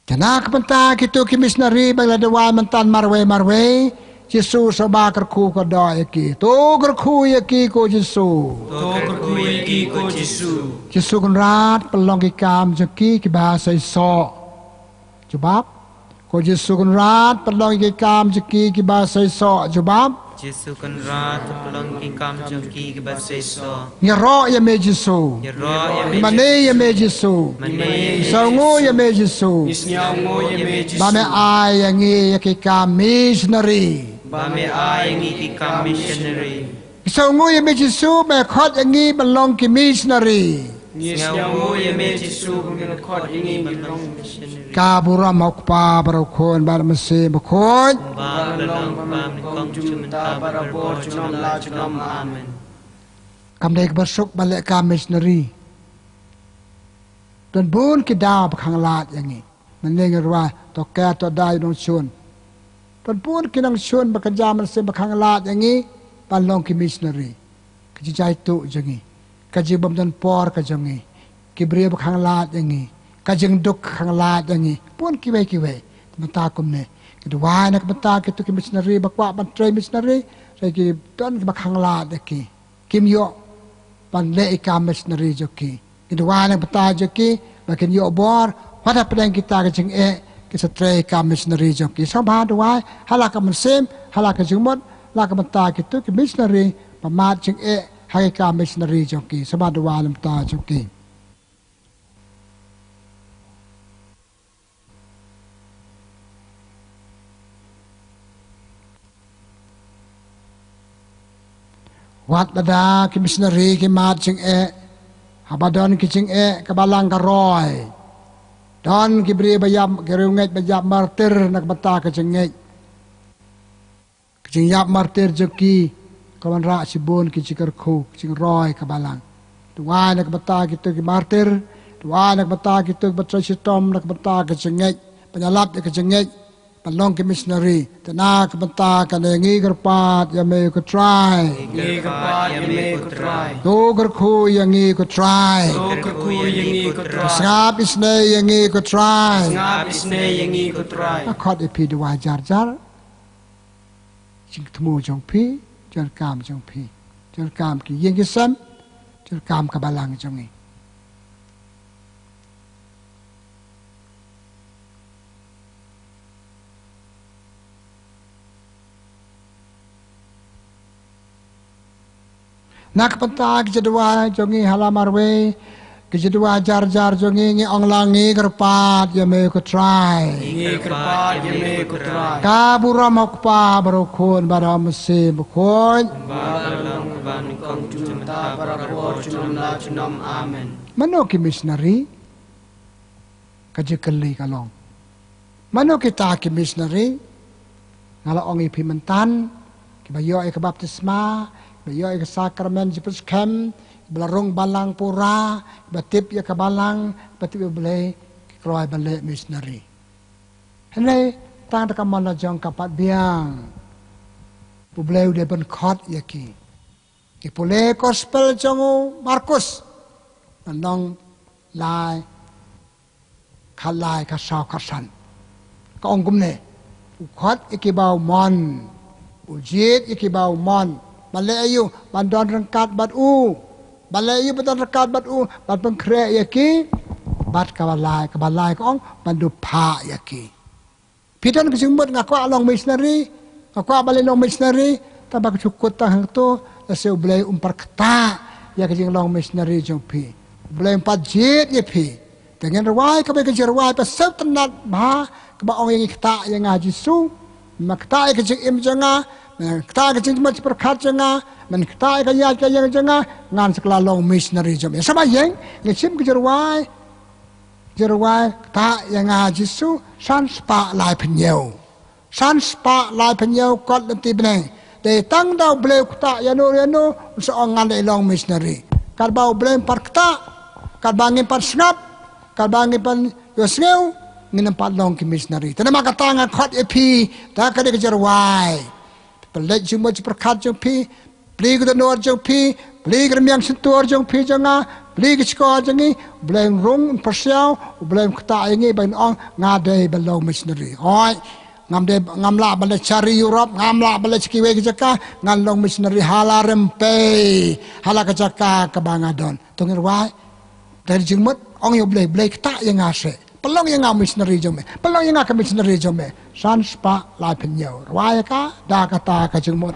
Te na ka bynta kito ki missionary ba ngi la duwai mynta marwei marwei, Jisu sngewbha kyrkhu kyrdoh ïa ki. To kyrkhu ïa ki ko Jisu. To kyrkhu ïa ki ko Jisu. Jisu Kynrad pynlong ki kam jong ki kiba seisoh. Jubab. Ko Jisu Kynrad pynlong ïa ki kam jong ki kiba seisoh. Jubab. Jisu Kynrad, to pynlong ki kam jong ki kiba seisoh. Ngi ïaroh ïa me Jisu. Ngi ïaroh ïa me Jisu. Ngi mane ïa me Jisu. Ngi mane ïa me Jisu. Ngi sngewnguh ïa me Jisu. Ba me ai ïa ngi ïa ki kam missionary. Ba me ai ïa ngi ki kam missionary. Ngi sngewnguh ïa me Jisu ba me khot ïa ngi ban long ki missionary. Ngi sngewnguh ïa me Jisu ba me khot ïa ngi ban long missionary. Ka burom ha u Kpa bad ha u Khun bad ha u Mynsiem Bakhuid. Kumba la long, kumba nyngkong, jong mynta, barabor, junom la junom. Amen. Kam dei kaba suk ban leh kam missionary. Don bun ki daw ba khang lad ïa ngi. Mynne ngi ruh to ker to da ïa u nongshun. Don bun ki nongshun ba kynja mynsiem ba khang lad ïa ngi ban long ki missionary. Ka jingjaituh jong ngi, ka jingbym don por ka jong ngi, ki briew ba khang lad ïa ngi, ka jingduk ka khang lad ïa ngi, bun kiwei kiwei. Te mynta kumne ngi duwai na ka bynta kito ki missionary ba kwah ban trei missionary, hynrei ki don kiba khang lad ïa ki. Kim ïoh ban leh ïa ka missionary jong ki. Ngi duwai na ka bynta jong ki ba kin ïoh bor wat hapdeng kita ka jingeh, ki sa trei ïa ka missionary jong ki. Sngewbha duwai ha la ka mynsiem, ha la ka jingmut, la ka bynta kito ki missionary ba mad jingeh ha ka missionary jong ki. Sngewbha duwai na ka bynta jong ki. Wat lada ki missionary ki mad jingeh, haba don ki jingeh ka balang ka roi. Don ki briew ba ïap, ki riewngeit ba ïap martir na ka bynta ka jingngeit. Ka jingïap martir jong ki ka wanrah shibun ki jingkyrkhu, ki jingroi ka balang. Duwai na ka bynta kito ki martir, duwai na ka bynta kito kiba trei shitom na ka bynta ka jingngeit, ban ïalap ïa ka jingngeit, ban long ki missionary. Te na ka bynta kane ngi kyrpad ïa me ko Trai. Ngi kyrpad ïa me ko Trai. To kyrkhu ïa ngi ko Trai. To kyrkhu ïa ngi ko Trai. Sngap isynei ïa ngi ko Trai. Sngap isynei ïa ngi ko Trai. Nga khot ïa phi duwai jar jar. Jingthmu jong phi, jingkam jong phi, jingkam ki ïing ki sem, jingkam ka balang jong ngi. Na ka bynta ki jingduwai jong ngi ha la marwei, ki jingduwai jar jar jong ngi, ngi ong lang ngi kyrpad ïa me ko Trai. Ngi kyrpad ïa me ko Trai. Ka burom ha u Kpa bad ha u Khun bad ha u Mynsiem Bakhuid. Kumba la long, kumba nyngkong, jong mynta, barabor, junom la junom. Amen. Mano ki missionary? Ka jingkylli ka long, mano kita ki missionary? Nga la ong ïa phi mynta, kiba ïoh ïa ka baptisma, kiba ïoh ïa ka sakramen jingpynskhem, kiba la rung balang pura, kiba tip ïa ka balang, kiba tip ïa U Blei, ki kloi ban leh missionary. Hynrei tang da ka mon la jong ka pat biang, U Blei u dei ban khot ïa ki. Ngi pule gospel jong u Markus, lynnong lai, khatlai, khatsaw, khatsan. Ka ong kumne: U khot ïa kiba u mon, u jied ïa kiba u mon. Ban leh aïu? Ban don ryngkat bad u. Ban leh aïu? Ban don ryngkat bad u, ban pynkhreh ïa ki. Bad kaba lai, kaba lai ka ong ban duphah ïa ki. Phi don ka jingmut, nga kwah long missionary, nga kwah ban leit long missionary, tangba ka shu kut tang hangto, lehse U Blei um pat ktah ïa ka jinglong missionary jong phi. U Blei um pat jied ïa phi. Te ngin rwai kawei ka jingrwai ba sngewtynnat bha, kaba ong ïa ngi: Ktah ïa nga Jisu. Men ktah ïa ka jingim jong nga, men ktah ïa ka jingmut jingpyrkhat jong nga, men ktah ïa ka ïaid ka ïeng jong nga, ngan sa kylla long missionary jong me. Sa ba ïeng, ngin shim ka jingrwai. Jingrwai Ktah ïa nga Jisu, san spah laiphew hynñiew. San spah laiphew hynñiew kot lynti bneng. Dei tang da U Blei u ktah ïano ïano, un sa ong ngan leit long missionary. Katba U Blei um pat ktah, katba ngim pat sngap, katba ngim pat ïohsngew, ngin ym pat long ki missionary. Te namar kata nga khot ïa phi da kane ka jingrwai. Pynleit jingmut jingpyrkhat jong phi, plie ka dohnud jong phi, plie ka rmiang shyntur jong phi jong nga, plie ka shkor jong ngi. U Blei un rung, un pyrshah, U Blei un ktah ïa ngi ban ong nga dei ban long missionary. Hooid, ngam dei, ngam lah ban leit sha ri Europe, ngam lah ban leit sha kiwei ki jaka, ngan long missionary ha la rympei, ha la ka jaka kaba nga don. To ngin rwai da ka jingmut, ong ïa U Blei: Blei, ktah ïa nga seh. Pynlong ïa nga missionary jong me. Pynlong ïa nga ka missionary jong me. San spah laiphew hynñiew. Rwai ïa ka da kata ka jingmut.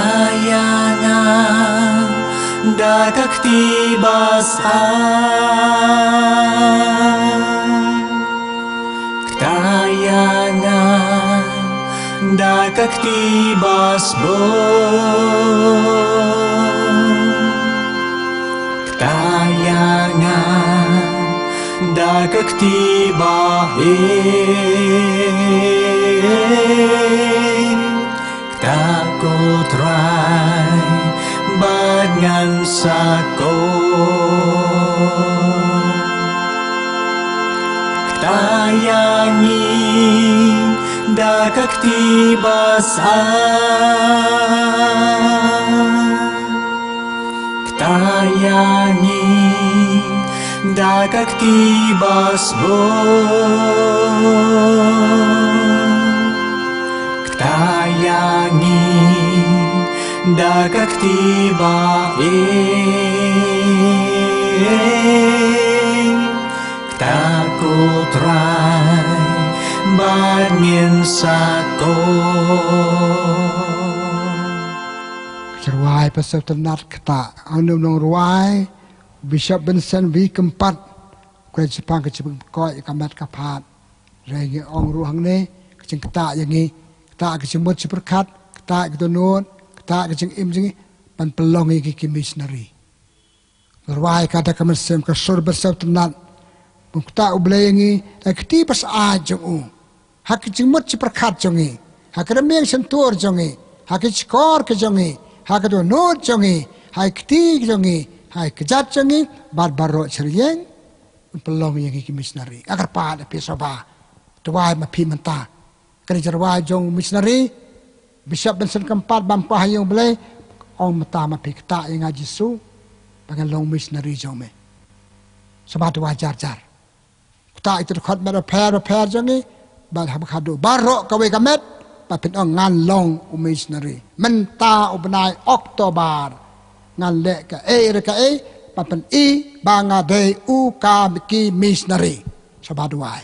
Ïa nga da ka kti ba sah, kta ïa nga da ka kti ba sbun, kta ïa nga da ka kti ba heh. Kata ko Trai bad ngan sa koh. Kata ïa ngi da ka kti ba sah, kata ïa ngi da ka kti ba sbun, kata ïa ngi da ka kti ba heh. Kata ko Trai bad ngin sa koh. Ka jingrwai ba sngewtynnat kata, ong u nongrwai Bishop Benson V. Kympat, u kren shaphang ka jingpynkoit ïa ka met ka phad. Hynrei ngi ong ruh hangne, ka jingktah ïa ngi, ktah ka jingmut jingpyrkhat, ktah ka dohnud, ktah ka jingim jong ngi, ban pynlong ïa ngi ki missionary. Ngi rwai ka da ka mynsiem ka sur ba sngewtynnat. Bun ktah U Blei ïa ngi da ka kti ba sah jong u. Ha ka jingmut jingpyrkhat jong ngi, ha ka rmiang shyntur jong ngi, ha ka jingkor ka jong ngi, ha ka dohnud jong ngi, ha ka kti jong ngi, ha ka kjat jong ngi, bad baroh shyrkhei. Un pynlong ïa ngi ki missionary. Nga kyrpad ïa phi sngewbha, duwai ma phi mynta. Kane ka jingrwai jong u missionary Bishop Benson Kympat, bam kwah ïa U Blei, ong mynta ma phi, ktah ïa nga Jisu ba ngan long missionary jong me. Sngewbha duwai jar jar. Ktah ïa ki dkhot met bapher bapher jong ngi, bad haba khadduh baroh kawei ka met, ba phin ong ngan long u missionary. Mynta u bnai October ngan leh kaei re kaei ba pyni ba nga dei u ka ki missionary. Sngewbha duwai.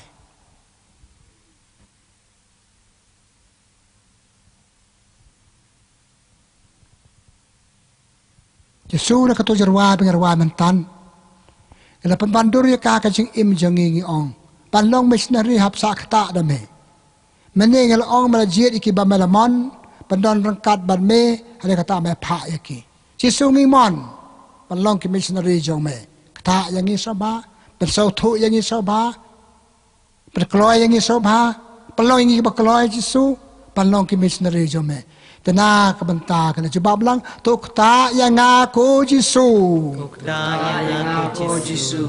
Jisu, na kato ka jingrwai ba ngi rwai mynta, ngi la pynwandur ïa ka ha ka jingim jong ngi, ngi ong, ban long missionary hap sah ktah da me. Mynne ngi la ong me la jied ïa ki ba me la mon ban don ryngkat bad me, hynrei kata me phah ïa ki. Jisu, ngi mon ban long ki missionary jong me. Ktah ïa ngi sngewbha, pynsngewthuh ïa ngi sngewbha, pynkloi ïa ngi sngewbha, pynlong ïa ngi kiba kloi Jisu, ban long ki missionary jong me. Te na ka bynta kane, jubab lang, to ktah ïa nga ko Jisu. To ktah ïa nga ko Jisu.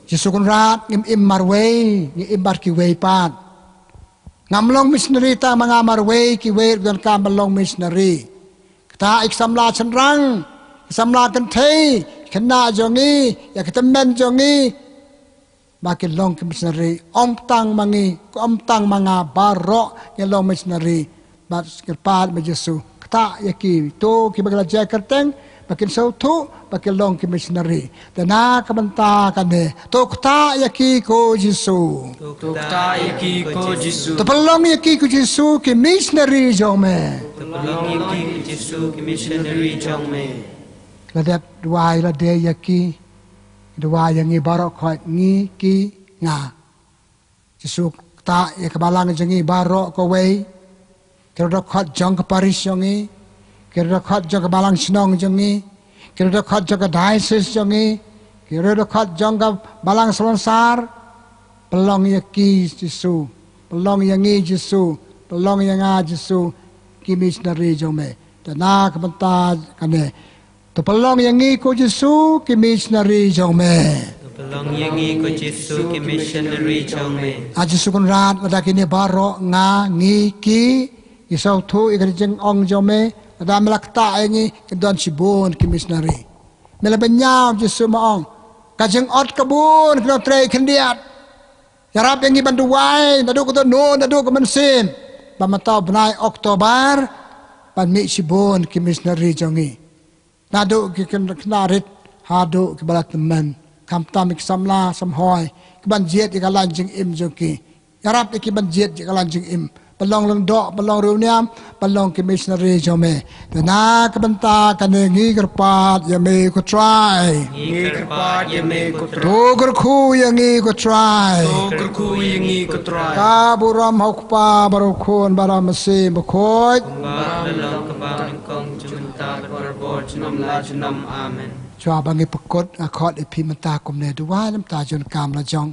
Jisu Kynrad, ngim im marwei, ngi im bad kiwei pat. Ngam long missionary tang ma nga marwei, kiwei ruh donkam ban long missionary. Ktah ïa ki samla shynrang, ki samla kynthei, ki khynnah jong ngi, ïa ki tymmen jong ngi, ba kin long ki missionary. Ym tang ma ngi, ym tang ma nga, baroh ngin long missionary. Bad ngi kyrpad me Jisu, ktah ïa ki, to kiba ngi la jia kyrteng, ba kin sngewthuh, ba kin long ki missionary. Te na ka bynta kane, to ktah ïa ki ko Jisu. To ktah ïa ki ko Jisu. To pynlong ïa ki ko Jisu ki missionary jong me. To pynlong ïa ki ko Jisu ki missionary jong me. La dep duwai lade ïa ki, duwai ïa ngi baroh khoit, ngi, ki, nga. Jisu, ktah ïa ka balang jong ngi baroh kawei. Ki riewdkhot jong ka parish jong ngi, ki riewdkhot jong ka balang shnong jong ngi, ki riewdkhot jong ka diocese jong ngi, ki riewdkhot jong ka balang salonsar. Pynlong ïa ki Jisu, pynlong ïa ngi Jisu, pynlong ïa nga Jisu ki missionary jong me. Te na ka bynta kane, to pynlong ïa ngi ko Jisu ki missionary jong me. To pynlong ïa ngi ko Jisu ki missionary jong me. A Jisu Kynrad, lada kine baroh, nga, ngi, ki, ngi sngewthuh ïa ka jingong jong me, lada me la ktah ïa ngi, kin don shibun ki missionary. Me la bynñiaw Jisu, me ong, ka jingot ka bun, ka nongtrei khyndiat. Ïarap ïa ngi ban duwai naduh ka dohnud, naduh ka mynsiem, ba mynta u bnai October ban mih shibun ki missionary jong ngi. Naduh ki khynnah rit haduh kiba la tymmen, khamtam ki samla samhoi, ki ban jied ïa ka lain jingim jong ki. Ïarap ïa ki ban jied ïa ka lain jingim, Ban long lyngdoh, ban long riewniam, ban long ki missionary jong me. Te na ka bynta kane ngi kyrpad ïa me ko Trai. Ngi kyrpad ïa me ko Trai. To kyrkhu ïa ngi ko Trai. To kyrkhu ïa ngi ko Trai. Ka burom ha u Kpa bad u Khun bad u Mynsiem Bakhuid. Kumba ka long kaba nyngkong, mynta bad baroh junom la junom. Amen. Shuwa ba ngi pynkut, nga khot ïa phi mynta kumne, duwai na ka bynta jong ka kam la jong.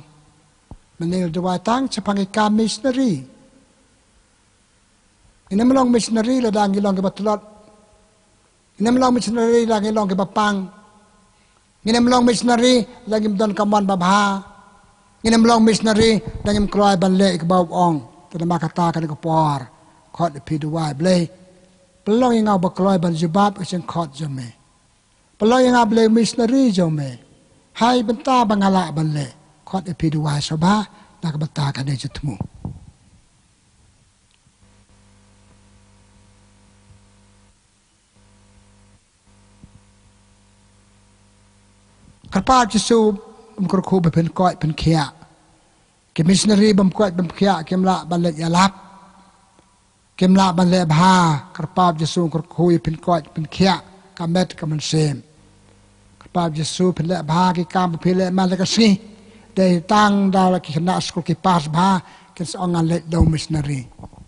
Mynne duwai tang shaphang ki kam missionary. Ngin ym long missionary lada ngi long kiba tlot. Ngin ym long missionary lada ngi long kiba pang. Ngin ym long missionary lada ngim don ka mon babha. Ngin ym long missionary lada ngim kloi ban leh ïa kaba u ong. Te namar kata kane ka por, khot ïa phi, duwai Blei, pynlong ïa nga uba kloi ban jubab ka jingkhot jong me. Pynlong ïa nga Blei u missionary jong me ha ka bynta ba nga lah ban leh. Khot ïa phi, duwai sngewbha na ka bynta kane ka jingthmu. Kyrpad Jisu bym kyrkhu ba phin koit phin khiah. Ki missionary bym koit bym khiah kim lah ban leit ïalap. Kim lah ban leh bha. Kyrpad Jisu kyrkhu ïa phin koit phin khiah, ka met ka mynsiem. Kyrpad Jisu phin leh bha ki kam ba phi leh man la ka sngi. Dei tang da la ki khynnah skul ki pass bha, kin sa ong ngan leit long missionary.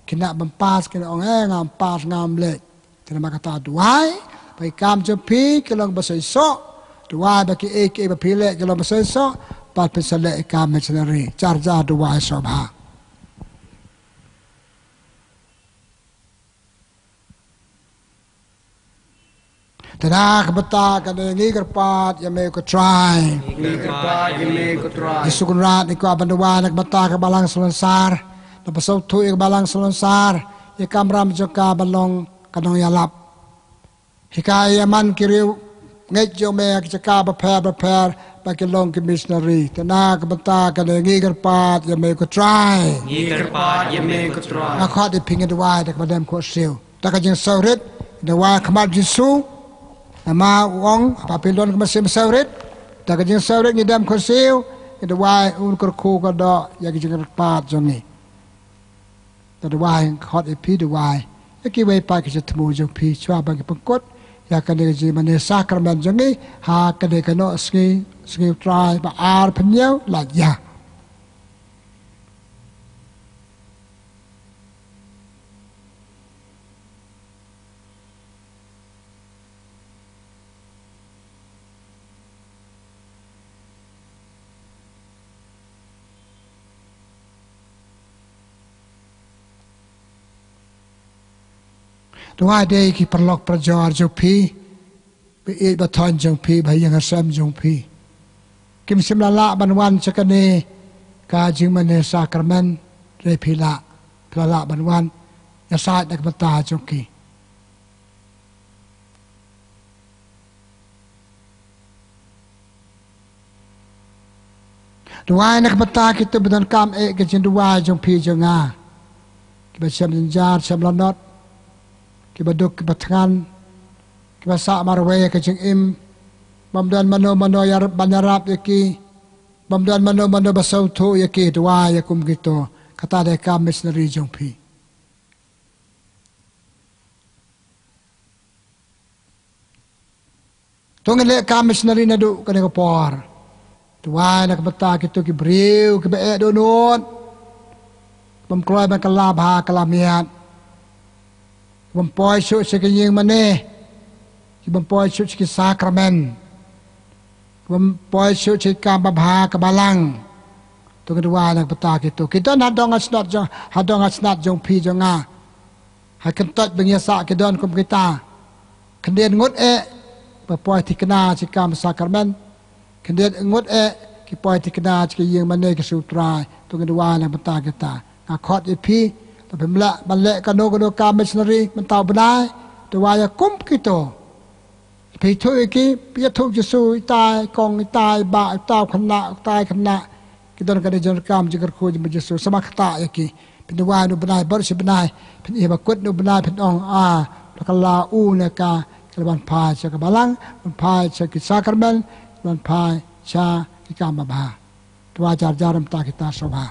Khynnah bym pass kin ong, eh, ngam pass, ngam leit. Te namar kata duwai ba ki kam jong phi ki long ba seisoh. Duwai ba kiei kiei ba phi leh ki long ba seisoh, bad phin sa leh ïa ka kam missionary. Jar jar duwai sngewbha. Te na ka bynta kane ngi kyrpad ïa me ko Trai. Ngi kyrpad ïa me ko Trai. Jisu Kynrad, ngi kwah ban duwai na ka bynta ka Balang Salonsar. Ngi ba sngewthuh ïa ka Balang Salonsar, ïa ka kamram jong ka ban long ka nongïalap. Hikai ïa man ki riewngeit jong me ha ki jaka bapher bapher ba ki long ki missionary. Te na ka bynta kane ngi kyrpad ïa me ko Trai. Ngi kyrpad ïa me ko Trai. Nga khot ïa phi, ngi duwai da kaba dem khuid siew. Da ka jingsngewrit ngi duwai ha khmat Jisu. Namar u ong, ha Babilon ka mynsiem sngewrit. Da ka jingsngewrit ngi dem khuid siew, ngi duwai un kyrkhu kyrdoh ïa ki jingkyrpad jong ngi. Te duwai, khot ïa phi, duwai ïa kiwei pat ki jingthmu jong phi shuwa ba ngi pynkut ïa kane ka jingmane sakramen jong ngi ha kane ka noh sngi, sngi U Trai ba ar phew hynñiew Laitlad. Duwai de ki paralok parajor jong phi, ba ïeit ba thoiñ jong phi, ba ïing hasem jong phi. Kim shym la lah ban wan sha kane ka jingmane sakramen, hynrei phi lah, phi la lah ban wan. Ïasaid na ka bynta jong ki. Duwai na ka bynta kito ba donkam eh ka jingduwai jong phi jong nga. Kiba shem jynjar shem lanot, kiba duk kiba thngan, kiba sah marwei ka jingim. Bym don mano mano ïa, ban ïarap ïa ki. Bym don mano mano ba sngewthuh ïa ki. Duwai ïa kum kito. Kata dei ka missionary jong phi. To ngin leh kam missionary naduh kane ka por. Duwai na ka bynta kito ki briew kiba eh dohnud, bym kloi ban kylla bha kylla miat, bym poi shuh sha ki ïing mane, bym poi shuh sha ki sakramen, bym poi shuh sha ki kam babha ka balang. To ngin duwai na ka bynta kito. Ki don ha dong ha shnat jong, ha dong ha shnat jong phi jong nga. Ha kyntoit ba ngi ïasah ki don kum kita. Khyndiat ngut eh ba poi thikna sha ki kam sakramen. Khyndiat ngut eh ki poi thikna sha ki ïing mane ki shu Trai. To ngin duwai na ka bynta kita. Nga khot ïa phi, lada phim lah ban leh kano kano kam missionary mynta u bnai, duwai ïa kum kito. Phi ïathuh ïa ki, phi ïathuh Jisu, ita i kong, ita i bah, ita u khynnah, ita i khynnah. Ki don ka jingdonkam jingkyrkhu jong u Jisu, sa ktah ïa ki. Phin duwai na u bnai, baroh shi bnai. Phin ïa ba kut na u bnai, phin ong, ah, la ka la u na ka, ka la wan phai sha ka balang, wan phai sha ki sakramen, wan phai sha ki kam babha. Duwai jar jar na ka bynta kita shuwa.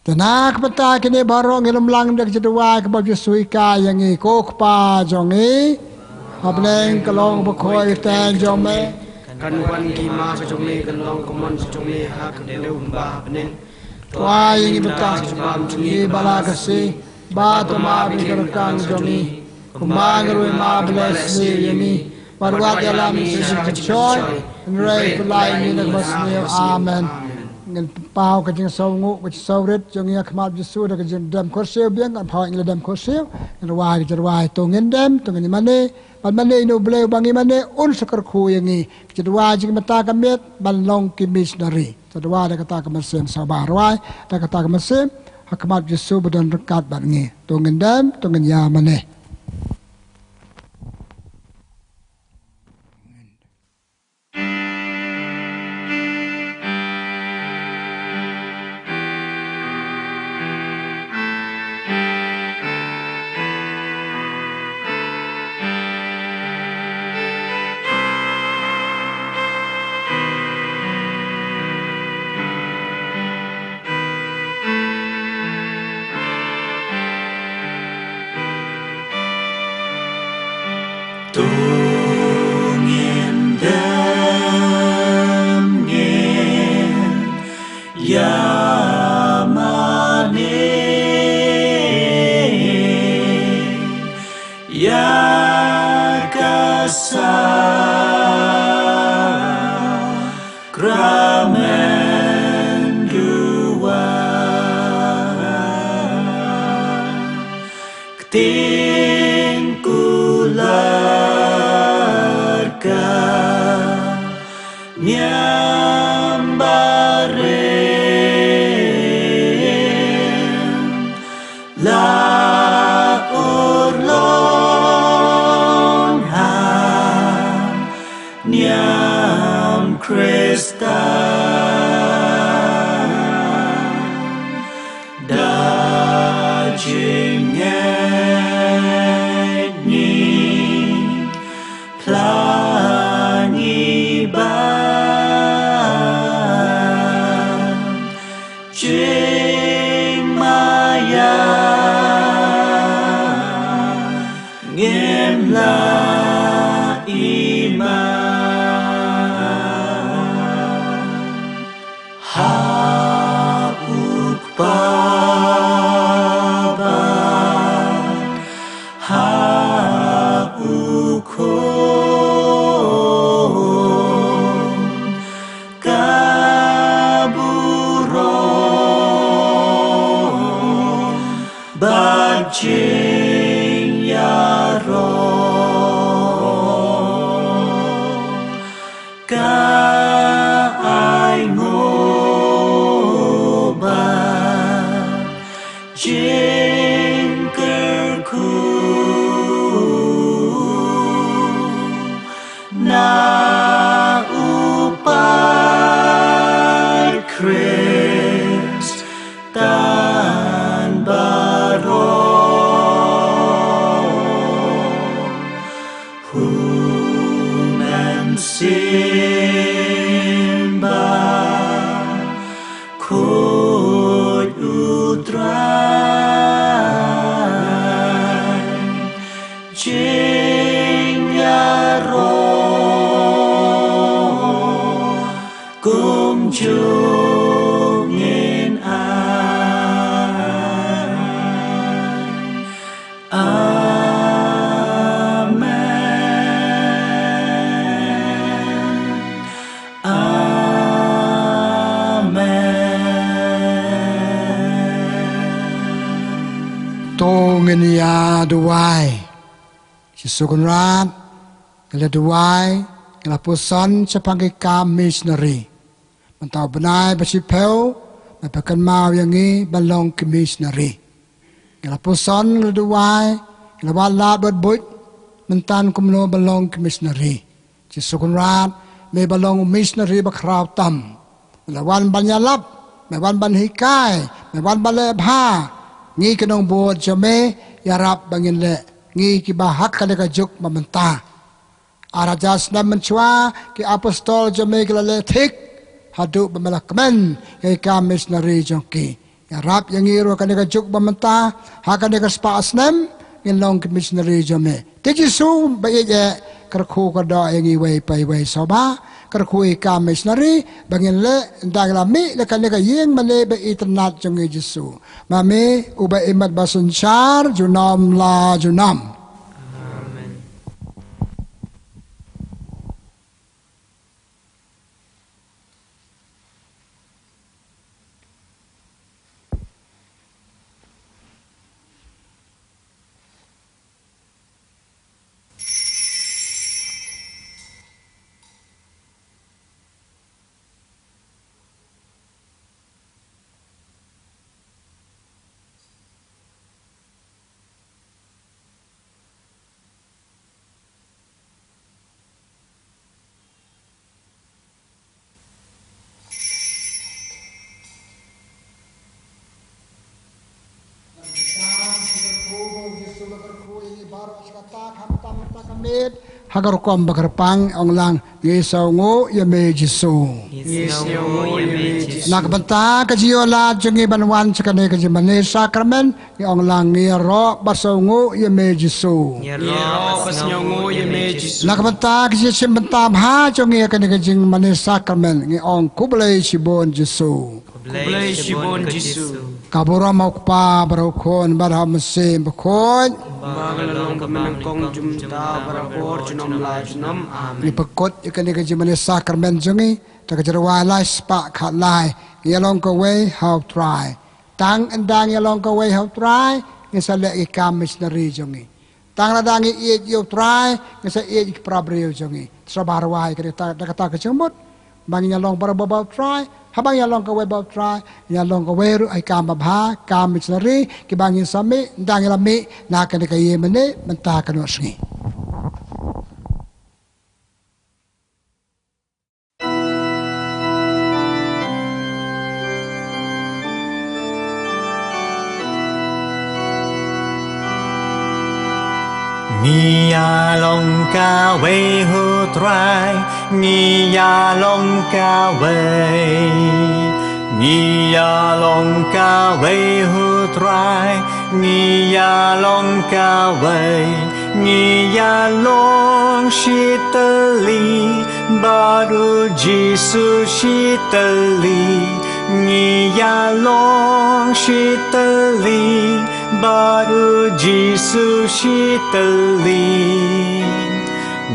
Te na ka bynta kine baroh ngi lum lang da ka jingduwai kaba U Jisu u hikai ïa ngi. Ko Kpa jong ngi ba ha bneng, ka long ba khoi ka kyrteng jong me. Kan wan ki ma ka jong me, kan long ka mon ka jong me ha ka dei kumba ha bneng. To ai ïa ngi mynta ka jingbam jong ngi ba la ka sngi, bad to map ïa ki rkang jong ngi kumba ngi ruh ngi map ba la sniew ïa ngi. Bad wat ïalam ngi sha ka jingshoi, hynrei pyllait ngi na kaba sniew. Amen. Ngin paw ka jingsngewnguh, ka jingsawrit jong ngi ha khmat U Jisu da ka jingdem khursiew biang. Kan paw ngi la dem khursiew, ngin rwai ka jingrwai: To ngin dem, to ngin ïa mane, bad mane ïa U Blei uba ngi mane, un sa kyrkhu ïa ngi. Ka jingduwai jong ngi mynta ka miet, ban long ki missionary. Sa duwai da kata ka mynsiem, sa ba rwai da kata ka mynsiem ha khmat U Jisu ba don ryngkat bad ngi. To ngin dem, to ngin ïa mane. To ngin dem, ngin ïa mane ïa ka sakramen duwai. Ktien kular ka niam barim, la urlong ha niam Khristan. Da jingngeit ngi phla ngi ban jingmaïa ngim lah iman. Ha U Kpa bad ha U Khun ka burom bad jingïaroh. Ka ai nguh bad jingkyrkhu na U Paid Khristan baroh. U Mynsiem Bakhuid U Trai, jingïaroh kumjuh ngin ai. Amen. Amen. To ngin ïa duwai. Jisu Kynrad, ngi la duwai, ngi la puson shaphang ki kam missionary. Mynta u bnai ba shiphew, me pynkynmaw ïa ngi ban long ki missionary. Ngi la puson, ngi la duwai, ngi la wad lad wad buit, mynta kumno ban long ki missionary. Jisu Kynrad, me ba long u missionary ba khraw tam. Me la wan ban ïalap, me wan ban hikai, me wan ban leh bha. Ngi ki nongbud jong me, ïarap ba ngin leh. Ngi kiba ha kane ka juk ba mynta. Ar hajar snem mynshuwa, ki apostol jong me ki la leh thik haduh ba me la kmen ïa ki kam missionary jong ki. Ïarap ïa ngi ruh ha kane ka juk ba mynta, ha kane ka spah snem, ngin long ki missionary jong me. Te Jisu ba ïeit eh, kyrkhu kyrdoh ïa ngi iwei pa iwei shuwa, kyrkhu ïa ka missionary, ba ngin leh, ynda ngi la mih na kane ka ïing mane ba itynnad jong ngi Jisu. Ma me, uba imat ba synshar, junom la junom. Amen. Ha ka rukom ba kyrpang, ong lang, ngi sngewnguh ïa me Jisu. Ngi sngewnguh ïa me Jisu. Na ka bynta ka jingïoh lad jong ngi ban wan sha kane ka jingmane sakramen, ngi ong lang, ngi ïaroh ba sngewnguh ïa me Jisu. Ngi ïaroh ba sngewnguh ïa me Jisu. Na ka bynta ka jingshim bynta bha jong ngi ha kane ka jingmane sakramen, ngi ong khublei shibun Jisu. Khublei shibun Jisu. Ka burom ha u Kpa bad ha u Khun bad ha u Mynsiem Bakhuid. Kumba ka la long, kumba ka nyngkong, jymmyntoi, barabor, junom la junom. Amen. Ngi pynkut ïa kane ka jingmane sakramen jong ngi da ka jingrwai lai spah khatlai, Ngi ïalong kawei ha u Trai. Tang ynda ngi ïalong kawei ha u Trai, ngin sa leh ki kam missionary jong ngi. Tang lada ngi ïeit ïa u Trai, ngin sa ïeit ïa ki para briew jong ngi. Sngewbha rwai ka da kata, da kata ka jingmut ba ngin ïalong barabor bad u Trai. Haba ngi ïalong kawei bad u Trai, ngin ïalong kawei ruh ha ki kam babha, kam missionary kiba ngin sa mih ynda ngi la mih na kane ka ïing mane mynta kane ka sngi. Ngi ïalong kawei ha u Trai, ngi ïalong kawei. Ngi ïalong kawei ha u Trai, ngi ïalong kawei. Ngi ïalong shitylli bad u Jisu shitylli. Ngi ïalong shitylli bad u Jisu shitylli.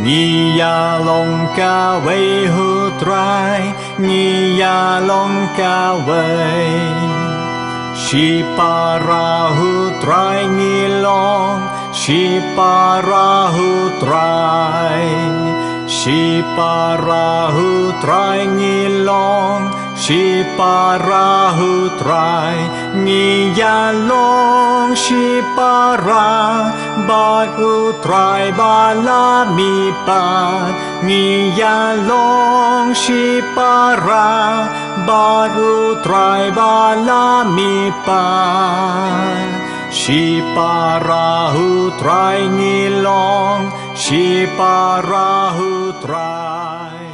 Ngi ïalong kawei ha u Trai, ngi ïalong kawei. Shipara ha u Trai ngi long, shipara ha u Trai. Shipara ha u Trai ngi long, shipara ha u Trai. Ngi ïalong shipara bad u Trai ba la mihpat. Ngi ïalong shipara bad u Trai ba la mihpat. Shipara ha u Trai ngi long, shipara ha u Trai.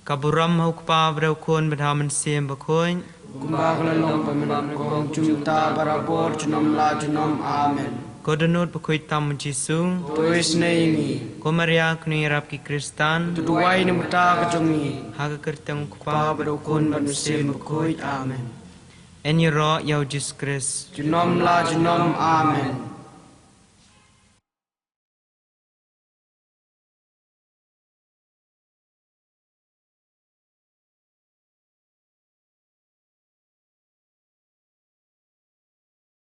Ka burom ha u Kpa bad ha u Khun bad ha u Mynsiem Bakhuid. Kumba ka la long, kumba ka nyngkong, jymmyntoi, barabor, junom la junom. Amen. Ko dohnud bakhuid tam u Jisu, to isynei ïa ngi. Ko Maria kñi ïarap ki Khristan, to duwai na ka bynta ka jong ngi. Ha ka kyrteng u Kpa bad u Khun bad u Mynsiem Bakhuid. Amen. Yn ïaroh ïa u Jisu Khrist. Junom la junom. Amen.